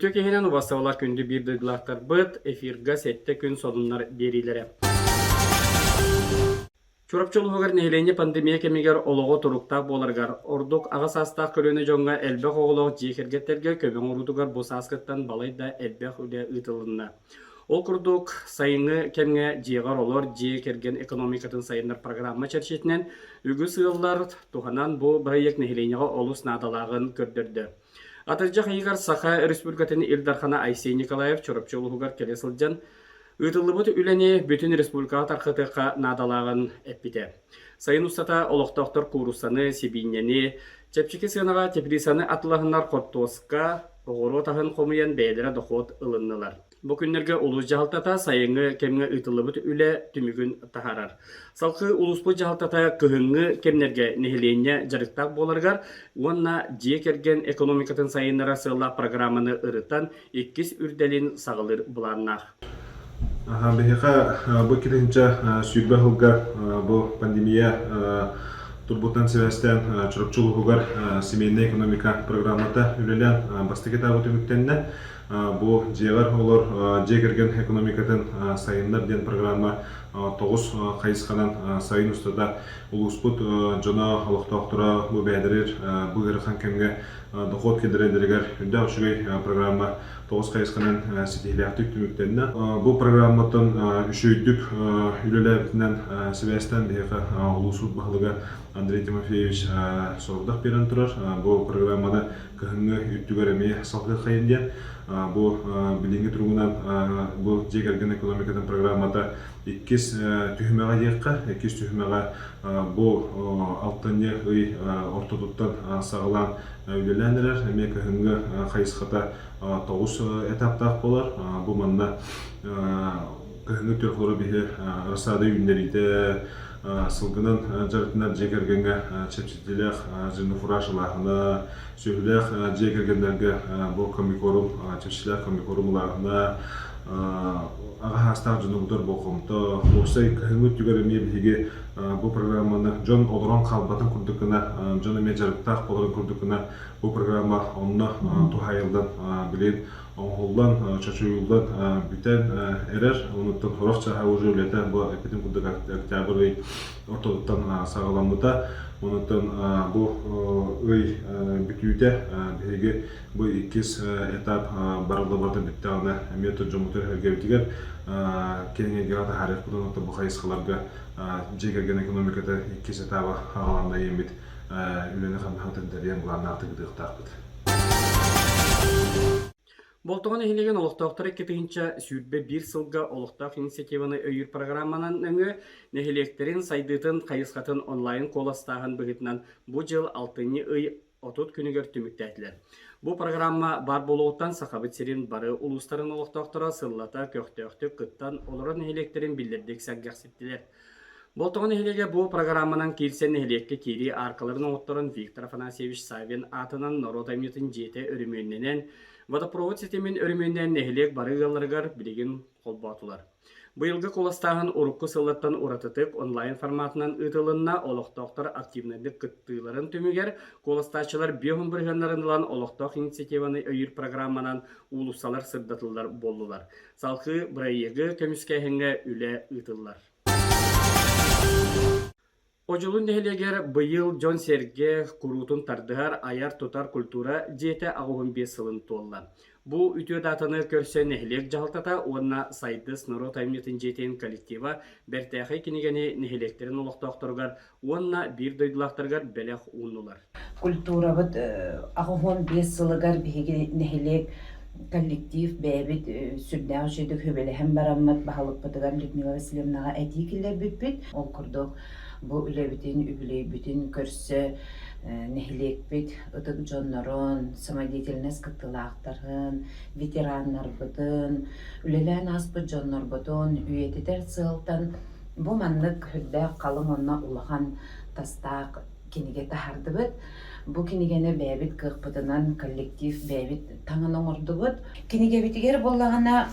Үтүө киһинэн убастабыллаах күндү биир дойдулаахтарбыт, эфирга сэттэ күн сонуннар биэриилэрэ. Чурапчы улууһугар нэһилиэнньэ пандемия кэмигэр олоҕо туруктаах буоларыгар, ордук аҕа саастаах көлүөнэ дьоҥҥо элбэх оҕолоох дьиэ кэргэттэргэ көмө оҥоруутугар бу сааскыттан балайда элбэх үлэ ыытылынна. Ол курдук, сайыҥҥы кэмҥэ дьиэҕэр олор дьиэ кэргэн экономикатын сайыннар программа чэрчитинэн үгүс ыаллар туһанан бу бырайыак нэһилиэнньэҕэ олус наадалааҕын көрдөрдө. Атырдьах ыйыгар Саха Республикатын Ил Дархана Айсен Николаев Чурапчы улууһугар кэлэ сылдьан, ыытыллыбыт үлэни бүтүн республикаҕа тархатыахха наадалааҕын эппитэ. Сайын устата олохтоохтор кууруссаны, сибиинньэни, чэпчэки сыанаҕа теплицаны атылаһыннар хортуоска, оҕуруот аһын хомуйан бэйэлэрэ дохуот ылыннылар. Бу күннэргэ улуус дьаһалтата сайыҥҥы кэмҥэ ыытыллыбыт үлэ түмүгүн таһаарар. Салгыы улууспут дьаһалтата кыһыҥҥы кэмнэргэ нэһилиэнньэ дьарыктаах буоларыгар уонна дьиэ кэргэн экономикатын сайыннарар сыаллаах программаны ырытан иккис үрдэлин саҕалыыр былааннаах. Биһиэхэ бу 2020 сылга бу пандемия турбутунан сибээстээн Чурапчы улууһугар семейная экономика программата үлэлээн бастакы этабы түмүктэннэ. Бу дьиэҕэр олор дьиэ кэргэн экономикатын сайыннар диэн программа тоҕус хайысханан сайын устата улууспут дьоно, олохтоохторо бу бэйэлэригэр бу ыарахан кэмҥэ дохуот киллэрэллэригэр үрдээх үчүгэй программа тоҕус хайысханан ситиһиилээхтик түмүктэннэ. Бу программаттан үчүгэйдик үлэлээбитинэн сибээстээн биһиэхэ улуус баһылыга Андрей Тимофеевич сорудах биэрэн турар. Бу программаны кыһыҥҥы үрдүгэр эмиэ салгыаххайын диэн. Бу билиҥҥи туругунан бу дьиэ кэргэн экономикатын программата иккис түһүмэҕэ диэххэ, иккис түһүмэҕэ бу алтынньы ый ортотуттан саҕалаан үлэлээн эрэр. Эмиэ кыһыҥҥы хайысхата тоҕус этаптаах буолар. Бу манна кыһыҥҥы трехлору биһи рассада үүннэриитэ, сылгынан дьарыктанар дьиэ кэргэҥҥэ чэпчэтиилээх жирнофураж ылааһына, сүөһүлээх дьиэ кэргэннэргэ бу комикорум, чэпчэтиилээх комикорум ылааһына, аҕа саастаах дьонугутар болҕомто, уопсай кыһыҥҥы өттүгэр эмиэ биһиги бу программаны дьон олорон хаалбатын курдук гына, дьон эмиэ дьарыктаах буоларын курдук гына бу программа онно туһаайыллан билигин оҥоһуллан, чочуйуллан бүтэн эрэр. Онуттан сорох чааһа уже үлэтэ бу эппитим курдук октябрь ый ортотуттан саҕаламмыта. Онуттан бу ый бүтүүтэ биһиги бу иккис этап барыллыбата бүттэҕинэ эмиэ дьоммутугар эһэргэбитигэр киэҥ эйгэҕэ таһаарыахпытын оттон бу хайысхаларга дьиэ кэргэн экономиката иккис этаба аҕаланна иэммит үлэни-хамнаһы тэрийэн былааннаахтык ыытыахтаахпыт. Болтоҕо нэһилиэгин олохтоохторо 2021 сылга олохтоох инициативаны өйүүр программанан нөҥүө нэһилиэктэрин сайдыытын хайысхатын онлайн куоластааһын быһыытынан бу дьыл алтынньы ый 30 күнүгэр түмүктээтилэр. Бу программа баар буолуоҕуттан Сахабыт сирин бары улуустарын олохтоохторо сыллата көхтөөхтүк кыттан олорор нэһилиэктэрин биллэрдик сэргэхситтилэр. Болтоҕо нэһилиэгэ бу программанан киирсэн нэһилиэккэ киирии ааркаларын оҥотторон Виктор Афанасьевич Саввин аатынан норуот айымньытын дьиэтэ өрөмүөннэнэн, водопровод ситимин өрөмүөннээн нэһилиэк бары ыалларыгар билигин холбоотулар. Быйылгы куоластааһын урукку сыллартан уратытык онлайн форматынан ыытылынна, олохтоохтор активнайдык кыттыыларын түмүгэр куоластааччылар 50 бырыһыаннарын ылан олохтоох инициативаны өйүүр программанан уулуссалар сырдатыллар буоллулар. Салгыы бырайыагы көмүскээһиҥҥэ үлэ ыытыллар. Одьулуун нэһилиэгэр быйыл дьон-сэргэ куруутун тардыһар айар-тутар культура дьиэтэ 85 сылын туолла. Бу үтүө даатаны көрсө нэһилиэк дьаһалтата уонна Сайдыс норуот айымньытын дьиэтин коллектива бэртээхэй кинигэни нэһилиэктэрин олохтоохторугар уонна биир дойдулаахтарыгар бэлэх ууннулар. Культурабыт 85 сылыгар биһиги нэһилиэк коллектив бэйэбит сүрдээх үчүгэйдик сүбэлэһэн бараммыт баһылыкпытыгар Людмила Васильевнаҕа этии киллэрбиппит. Ол курдук бу үлэбитин, үбүлүөйбүтүн көрсө нэһилиэкпит ытык дьоннорун, самодеятельность кыттыылаахтарын, ветераннарбытын, үлэлээн ааспыт дьоннорбутун үйэтитэр сыалтан бу маннык сүрдээх халыҥ уонна улахан тастаах кинигэ таһаардыбыт. Бу кинигэни бэйэбит кыахпытынан коллектив бэйэбит таҥан оҥордубут. Кинигэбитигэр буоллаҕына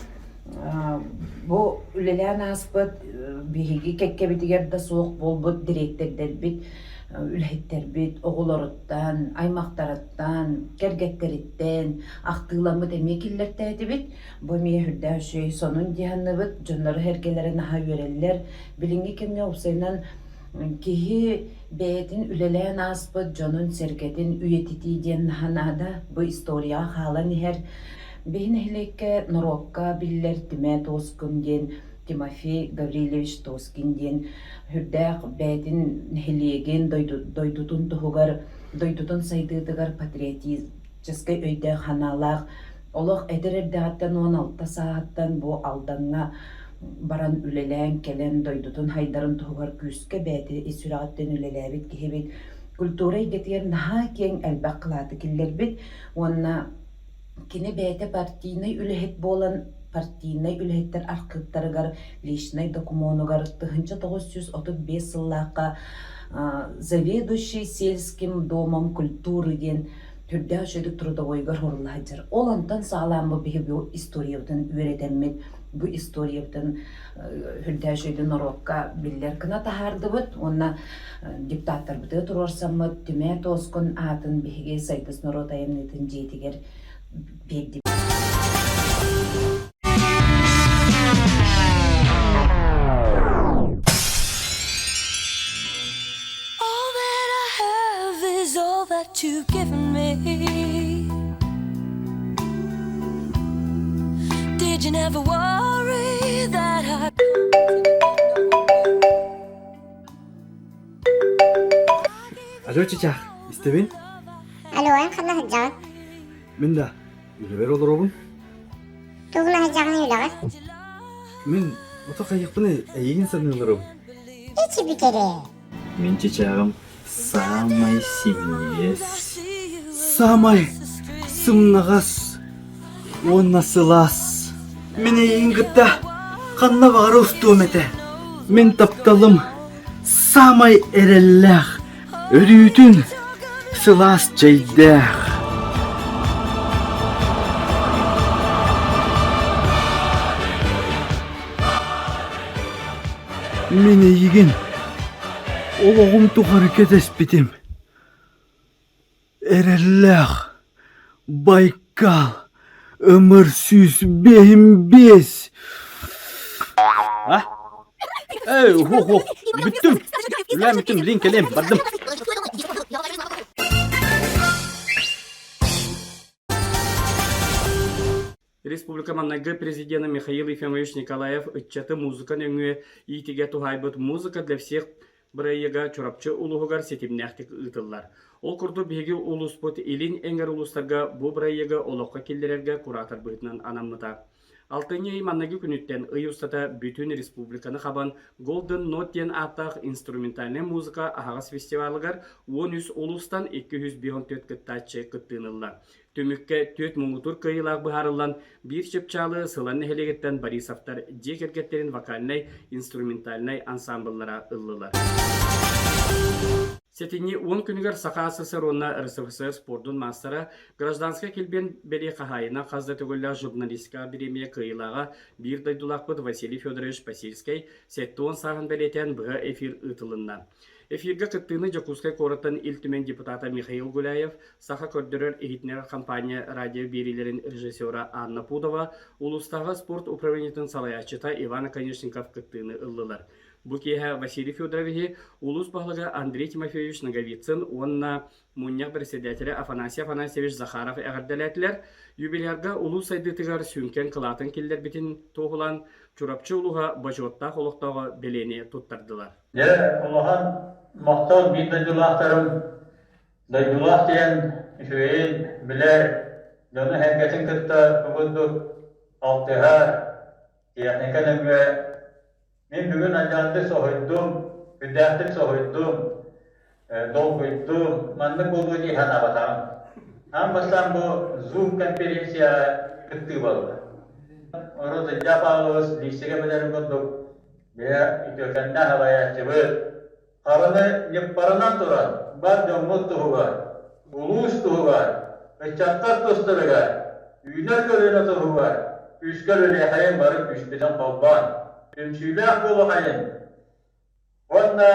бу үлэлээн ааспыт биһиги кэккэбитигэр да суох буолбут дириэктэрдэрбит. үлэһиттэрбит оҕолоруттан, аймахтарыттан, кэргэттэриттэн ахтыыламмыт эмиэ киллэртээтибит. Бу эмиэ үрдээх үчүгэй сонун дии саныыбыт. Дьоннору сэргэлэрэ наһаа үөрэллэр. Билиҥҥи кэмҥэ уопсайынан киһи бэйэтин үлэлээн ааспыт дьонун-сэргэтин үйэтитии диэн наһаа наада. Бу историяҕа хаалан иһэр. Биһи нэһилиэккэ норуокка биллэр Түмээ Тоскун диэн Тимофей Гаврильевич Тоскин диэн сүрдээх бэйэтин нэһилиэгин, дойдутун туһугар, дойдутун сайдыытыгар патриотическай өйдөөх-санаалаах олох эдэр эрдэҕиттэн 16 сааһыттан бу Алдаҥҥа баран үлэлээн кэлэн дойдутун хайдарын туһугар күүскэ бэйэтэ ис сүрэҕиттэн үлэлээбит киһибит культура эйгэтигэр наһаа киэҥ элбэх кылааты киллэрбит уонна Кини бэйэтэ партийнай үлэһит буолан, партийнай үлэһиттэр архыыптарыгар личнай докумуонугар 1935 сыллаахха «Заведующий сельским домом культуры» диэн түрдээх үчүгэйдик трудовойугар уһурулла сылдьар. Ол онтон саҕалаан бу биһиги бу историябытын үөрэтэммит, бу историябытын үрдээх үчүгэйдик норуокка биллэр гына таһаардыбыт уонна депутаттарбытыгар туруорсаммыт Түмээ Тоскун аатын биһиги Сайдыс норуот айымньытын дьиэтигэр биэрдибит. All that I have is all that you've given me. Did you never worry that I Алло, чичах, истэбин? Алло, эн ханна сылдьаҕын? Мин да үлэбэр олоробун. Тугуна сылдьаҕын үлэҕэр? Мин ото хайыахпын эйигин саныыларым. Ичи бүтэрэ. Мин чичааҕым саамай синньигэс, саамай сымнаҕас уонна сылаас. Мин эйигин кытта ханна баҕара устуом этэ. Мин тапталым саамай эрэллээх, өрүүтүн сылаас чэйдээх. Мин эйигин олоҕум тухары кэтэспитим. Эрэллээх Байкал ымыр 105 5. А? Эй, ух, ух, бүттүм. Үлэм бүттүм, билин кэлиэм, бардым. Республика маҥнайгы президена Михаил Ефимович Николаев ыччаты музыка нөҥүө иитигэ туһаайбыт «Музыка для всех» бырайыага Чурапчы улууһугар ситимнээхтик ыытыллар. Ол курдук биһиги улууспут илин эҥэр улуустарга бу бырайыагы олоххо киллэрэргэ куратор быһыытынан анаммыта. Алтынньы ый манныгы күнүттэн ый устата бүтүн республиканы хабан Golden Note диэн ааттаах инструментальнай музыка аһаҕас фестивалыгар 13 улуустан 254 кыттааччы кыттыыны ылла. Түмүккэ түөрт муҥутуур кыайыылаах быһаарыллан, биир чыпчаалы Сылан нэһилиэгиттэн Борисовтар дьиэ кэргэттэрин вокальнай-инструментальнай ансаамбыллара ыллылар. Сэтинньи 10 күнүгэр Саха СССР уонна РСФСР спордун маастара, гражданскай килбиэн бэлиэ хаһаайына, хас да төгүллээх журналистика бириэмийэ кыайыылааҕа биир дойдулаахпыт Василий Федорович Посельскай 70 сааһын бэлиэтээн быһа эфир ыытылынна. Эфиргэ кыттыыны Дьокуускай куораттан Ил Түмэн депутата Михаил Гуляев, Саха көрдөрөр-иһитиннэрэр компания радио биэриилэрин режиссера Анна Пудова, улуустааҕы спорт управлениетын салайааччыта Иван Оконешников кыттыыны ыллылар. Бу киэһэ Василий Федоровиһы улуус баһылыга Андрей Тимофеевич Ноговицын уонна мунньах председателэ Афанасий Афанасьевич Захаров эҕэрдэлээтилэр. Юбилярга улуус сайдыытыгар сүҥкэн кылаатын киллэрбитин туоһулаан Чурапчы улууһа бочуоттаах олохтооҕо бэлиэни туттардылар. Дьэ, улахан махтал биир дойдулаахтарым дойдулаах диэн үчүгэйин билэр, дьону-сэргэтин кытта бу курдук алтыһар, техника нөҥүө мин бүгүн алдьархай соһуйдум, үрдээхтик соһуйдум, долгуйдум, маннык буолуо дии санаабатаҕым. Аан бастаан бу Zoom конференцияҕа кыттыы буолла. Урут Илья Павлович лиссигэ билэрин курдук Дьэ, үтүөкэннээх салайааччыбыт, хараны ньыппарынан туран, бар дьоммут туһугар, улуус туһугар, ыччаттар тустарыгар, үүнэр көлүөнэ туһугар күүскэ үлэлиэхэйин бары күүспүтүн холбоон, түмсүүлээх буолуохайын уонна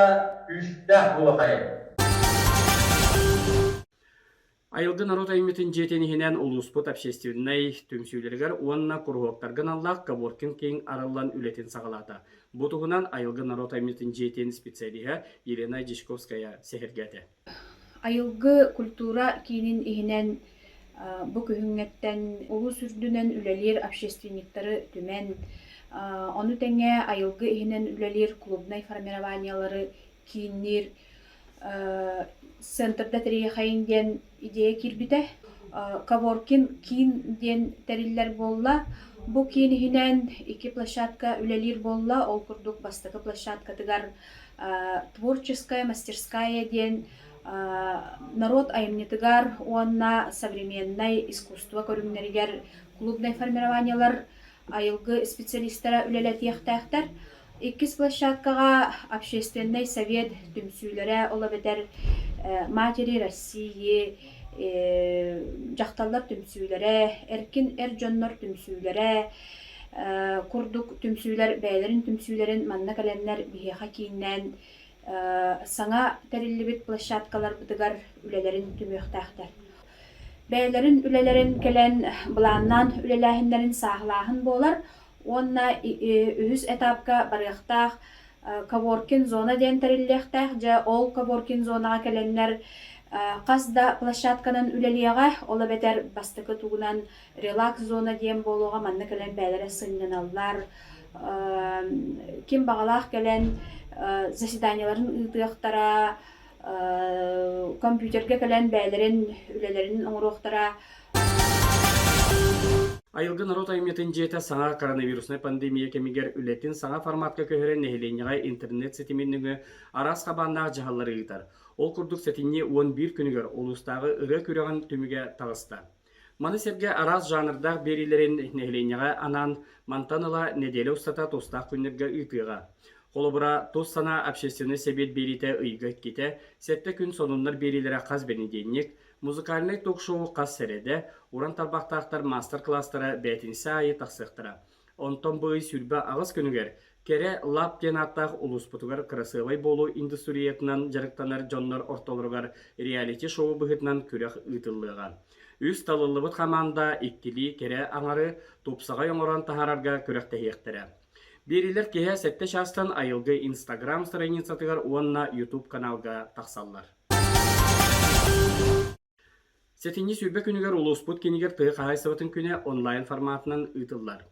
күүстээх буолуохайын. Айылгы норуот айымньытын дьиэтин иһинэн улууспут общественнай түмсүүлэригэр уонна куруһуоктарга аналлаах Коворкинг King арыллан үлэтин саҕалаата. Бу туһунан Айылгы норуот айымньытын дьиэтин специалиһа Елена Дьячковская сэһэргээтэ. Айылгы культура киинин иһинэн бу күһүҥҥэттэн улуус үрдүнэн үлэлиир общественниктары түмэн, ону тэҥэ айылгы иһинэн үлэлиир клубнай формированиелары киинниир центрда тэрийэхэйин диэн идея киирбитэ. Коворкин киин диэн тэриллэр буолла. Бу киин иһинэн икки площадка үлэлиир буолла. Ол курдук бастакы площадкатыгар творческая мастерская диэн норуот айымньытыгар уонна современнай искусство көрүҥнэригэр клубнай формированиелар айылгы специалистара үлэлэтиэхтээхтэр. Иккис площадкаҕа общественнай совет түмсүүлэрэ, ол эбэтэр Матери России, дьахталлар түмсүүлэрэ, эркин эр дьоннор түмсүүлэрэ курдук түмсүүлэр бэйэлэрин түмсүүлэрин манна кэлэннэр биһиэхэ кииннээн саҥа тэриллибит площадкаларбытыгар үлэлэрин түмүөхтээхтэр. Бэйэлэрин үлэлэрин кэлэн былааннаан үлэлээһиннэрин сааһылааһын буолар уонна үһүс этапка барыахтаах коворкинг зона диэн тэриллиэхтээх. Дьэ, ол коворкинг зонаҕа кэлэннэр хас да площадканан үлэлиэҕэ. Ол эбэтэр бастакы тугунан релакс зона диэн буолуоҕа. Манна кэлэн бэйэлэрэ сынньаналлар. Ким баҕалаах кэлэн заседаниеларын ыытыахтара, компьютерга кэлэн бэйэлэрин үлэлэрин оҥоруохтара. Айылгы норуот айымньытын дьиэтэ саҥа коронавируснай пандемия кэмигэр үлэтин саҥа форматка көһөрөн нэһилиэнньэҕэ интернет ситимин нөҥүө араас хабааннаах дьаһаллары ыытар. Ол курдук сэтинньи 11 күнүгэр улуустааҕы ырыа күрэҕин түмүгэ таҕыста. Маны сэргэ араас жанрдаах биэриилэрин нэһилиэнньэҕэ анаан мантан ыла нэдиэлэ устата тустаах күннэргэ ыытыаҕа. Холобура, Тус санаа общественнай сэбиэт биэриитэ ыйга иккитэ, сэттэ күн сонуннар биэриилэрэ хас бэнидиэнньик, Музыкальнай ток-шоу хас сэрэдэ, уран тарбахтаахтар маастар-кылаастара бээтинсэ аайы тахсыахтара. Онтон бу ый 28 күнүгэр Кэрэ Лап диэн ааттаах улууспутугар кырасыабай буолуу индустриятынан дьарыктанар дьоннор ортолоругар реалити-шоу быһыытынан күрэх ыытыллыаҕа. Үс талыллыбыт хамаанда иккилии кэрэ аҥары тупсаҕай оҥорон таһаарарга күрэхтэһиэхтэрэ. Биэриилэр киэһэ сэттэ чаастан Айылгы Инстаграм страницатыгар уонна Ютуб каналга тахсаллар. Сэтинньи 20 күнүгэр улууспут киинигэр тыа хаһаайыстыбатын күнэ онлайн форматынан ыытыллар.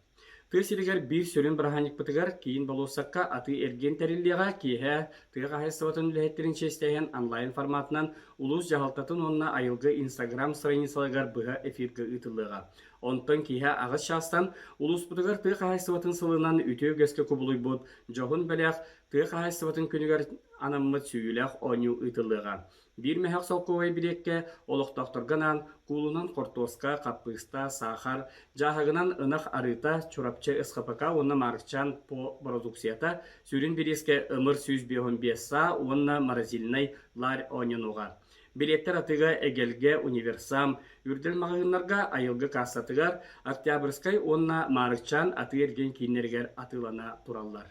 Тыа сиригэр биир сүрүн бырааһынньыкпытыгар киин болуоссакка атыы-эргиэн тэриллиэҕэ, киэһэ тыа хаһаайыстыбатын үлэһиттэрин чиэстээһин онлайн форматынан улуус дьаһалтатын уонна Айылгы Инстаграм страницаларыгар быһа эфиргэ ыытыллыаҕа. Онтон киэһэ аҕыс чаастан улууспутугар тыа хаһаайыстыбатын сылынан үтүө үгэскэ кубулуйбут дьоһун бэлэх Тыа хаһаайыстыбатын күнүгэр анаммыт сүүйүүлээх оонньуу ыытыллыаҕа. Биир мөһөх солкуобай билиэккэ олохтоохторго анаан куулунан хортуоска, хаппыыста, саахар, дьааһыгынан ынах арыыта, Чурапчы СХПК уонна Маарыкчаан по бородууксуйата, сүрүн бириискэ ымыр 155 саа уонна морозильнай ларь оонньонуоҕа. Билиэттэр атыыга Эгэлгэ, Универсам, Үрдэл маҕаһыыннарга, Айылгы каассатыгар, Октябрьскай уонна Маарыкчаан атыы-эргиэн кииннэригэр атыылана тураллар.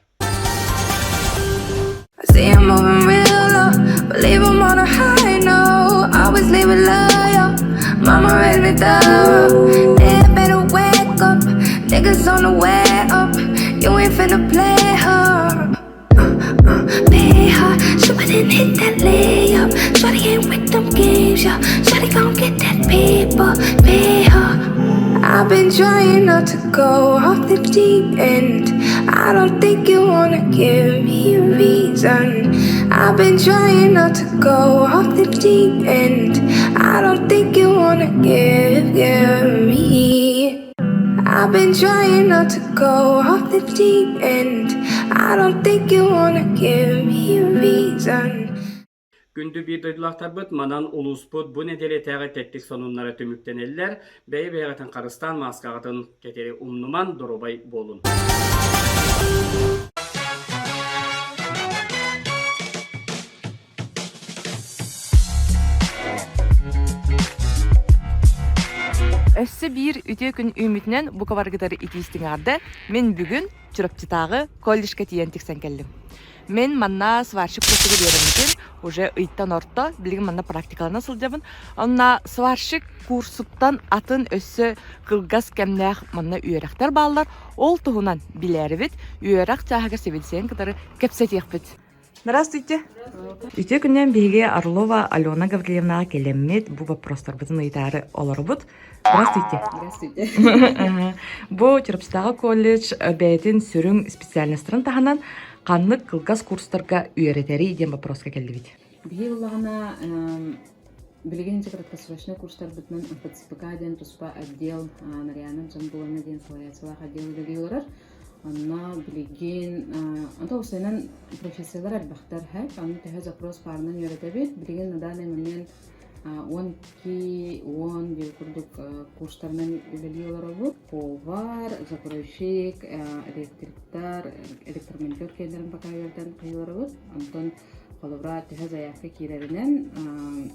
I see I'm moving real low, but leave 'em on a high note. Always leave it loyal. Mama raised me thorough. They better wake up. Niggas on the way up. You ain't finna play her. Uh, uh, pay her. Shoot it and hit that layup. Shawty ain't with them games, yeah. Shawty gon' get that paper. Pay her. I've been trying not to go off the deep end. I don't think you wanna give me a reason. I've been trying not to go off the deep end. I don't think you wanna give, give me. I've been trying not to go off the deep end. I don't think you wanna give me a reason. Күндү биир дойдулаахтарбыт, манан улууспут бу нэдиэлэтээҕи тэттик сонуннара түмүктэнэллэр. Бэйэ-бэйэҕитин харыстаан мааскаҕытын кэтэри умнуман, доруобай буолун. Өссө биир үтүө күн үүммүтүнэн бука баргытар итиистиҥ аҕарда. Мин бүгүн Чурапчытааҕы колледжка тиийэн тиксэн кэллим. Мин манна сварщик курсугар үөрэммитим уже ыйтан орто, билигин манна практикалана сылдьабын. Онно сварщик курсуттан атын өссө кылгас кэмнээх манна үөрэхтэр бааллар. Ол туһунан билээрибит, үөрэх чааһыгар сэбиэдиссэйин кытары кэпсэтиэхпит. Здравствуйте. Үтүө күнүнэн биһиги Орлова Алена Гаврильевнаҕа кэлэммит бу вопростарбытын ыйытаары олоробут. Здравствуйте. Здравствуйте. Бу Чурапчытааҕы колледж бэйэтин сүрүн специальностарын таһынан ханнык кылгас курстарга үөрэтэрий диэн вопроска кэллибит. Биһиги ыллаҕына билигин краткосрочный курстарбытынан МПЦПК диэн туспа отдел Нарьяна Джамбуловна диэн салайааччылаах отдел үлэлии олорор. Онно билигин онто уопсайынан профессиялар элбэхтэр һэ. Аны төһө запрос баарынан үөрэтэбит. Билигин на данный момент 12 10 диэн курдук курстарынан үлэлии олоробут. Повар, закройщик, электриктар, электромонтер киэннэрин пока үөрэтэн хайыларыбыт. Онтон холобура төһө заявка киирэринэн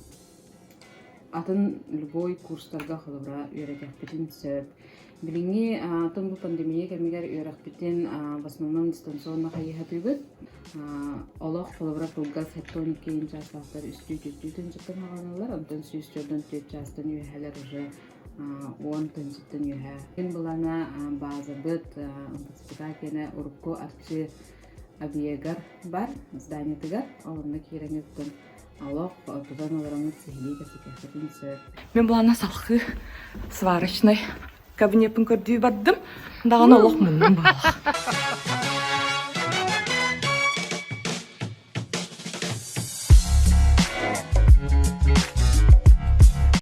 атын любой курстарга холобура үөрэтиэхпитин сөп. Билиҥҥи атын бу пандемия кэмигэр үөрэхпитин в основном дистанционно хайыһатыыбыт. Олох холобура кылгас 72 чаастаахтар үстүү түөртүү тыһыынчаттан хааланаллар, онтон 144 чаастан үөһэлэр уже 10 тыһыынчаттан үөһэ. Күн былаана баазабыт МПЦПК киэнэ урукку Арчы объегар бар зданиетыгар, ол онно киирэҥҥит Олох тутан олороҥҥут сиһилии кэпсэтиэххитин сөп. Мин былаана салхыы сварочнай кабинеппын көрдүү бардым. Даҕаны олох муннум баалах.